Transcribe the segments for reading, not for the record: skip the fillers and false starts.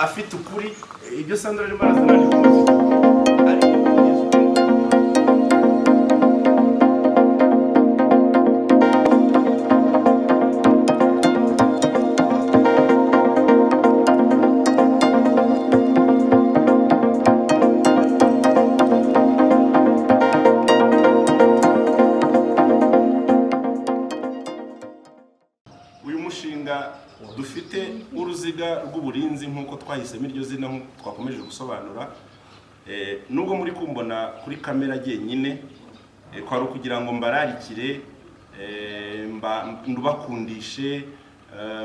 Afite ukuri, ibyo Sandra arimo arazana ni ukuri, ariko kugeza ubu uyu mushinga dufite w'uruziga rw'uburinzi, nk'uko twahisemo iryo zina, nk'uko twakomeje gusobanura, nubwo muri kumbona kuri kamera jyenyine, kwari ukugira ngo mbararikire, ndubakundishe,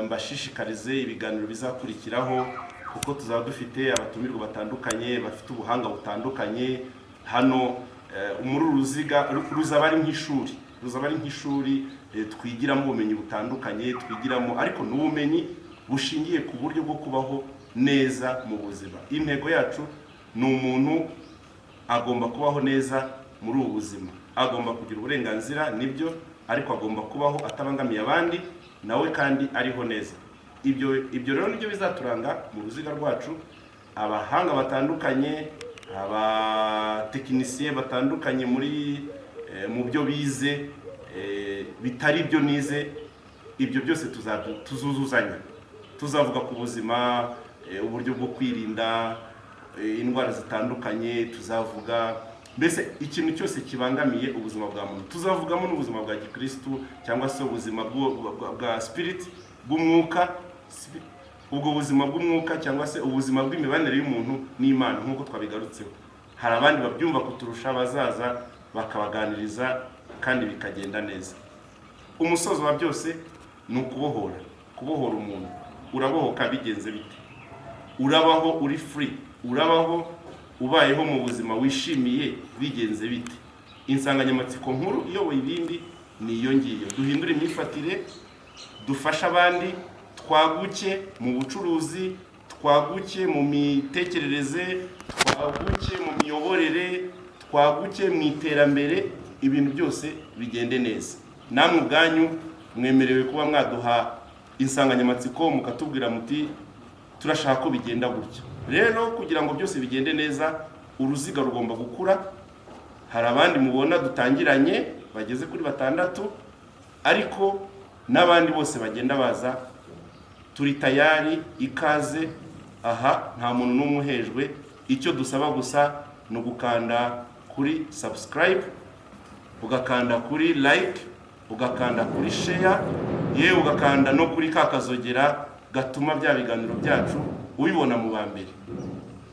mbashishikarize ibiganiro bizakurikiraho, kuko tuzaba dufite abatumirwa batandukanye bafite ubuhanga butandukanye hano. Muri uru ruziga ruzaba ari nk'ishuri, ruzaba ari nk'ishuri twigiramo ubumenyi butandukanye, twigiramo ariko n'ubumenyi bushingiye ku buryo bwo kubaho neza mu buzima. Intego yacu ni umuntu agomba kubaho neza muri ubu buzima, agomba kugira uburenganzira, nibyo, ariko agomba kubaho atabangamiye abandi, nawe kandi ariho neza. Ibyo rero nibyo bizaturanga mu ruziga rwacu: abahanga batandukanye, abatekinisiye batandukanye muri mu byo bize, bitari ibyo nize. Ibyo byose tuzuzuzanya, tuzavuga ku buzima, uburyo bwo kwirinda indwara zitandukanye, tuzavuga mbese ikintu cyose kibangamiye ubuzima bwa muntu. Tuzavugamo n'ubuzima bwa gikristu cyangwa se ubuzima bwa spirit, bw'umwuka, ubwo buzima bw'umwuka cyangwa se ubuzima bw'imibanire y'umuntu n'Imana. Nk'uko twabigarutseho, hari abandi babyumva kuturusha bazaza bakabaganiriza kandi bikagenda neza. Umusozo wa byose ni ukubohora, kubohora umuntu. Urabohoka bigenze bite? Urabaho uri free, urabaho ubayeho mu buzima wishimiye bigenze bite? Insanganyamatsiko nkuru iyoboye ibindi ni iyo ngiyo: duhindure imyifatire, dufashe abandi, twaguke mu bucuruzi, twaguke mu mitekerereze, twaguke mu miyoborere, twaguke mu iterambere, ibintu byose bigende neza. Namwe ubwanyu mwemerewe kuba mwaduha insanganyamatsiko, mukatubwira muti: "Turashaka ko bigenda gutya." Rero kugira ngo byose bigende neza, uruziga rugomba gukura. Hari abandi mubona dutangiranye bageze kuri batandatu, ariko n'abandi bose bagenda baza turi tayari. Ikaze aha, nta muntu n'umwe uhejwe. Icyo dusaba gusa ni ugukanda kuri subscribe, ugakanda kuri like, ugakanda kuri share, yewe ugakanda no kuri ka kazogera gatuma bya biganiro byacu ubibona mu ba mbere.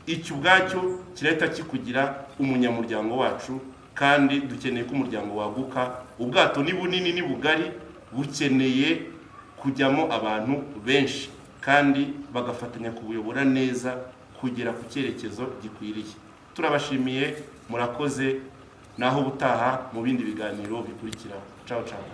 Icyo ubwacyo kirahita kikugira umunyamuryango wacu, kandi dukeneye ko umuryango waguka. Ubwato ni bunini, ni bugari, bukeneye kujyamo abantu benshi kandi bagafatanya kubuyobora neza kugera ku cyerekezo gikwiriye. Turabashimiye, murakoze. Naho ubutaha mu bindi biganiro bikurikiraho. Ciao ciao.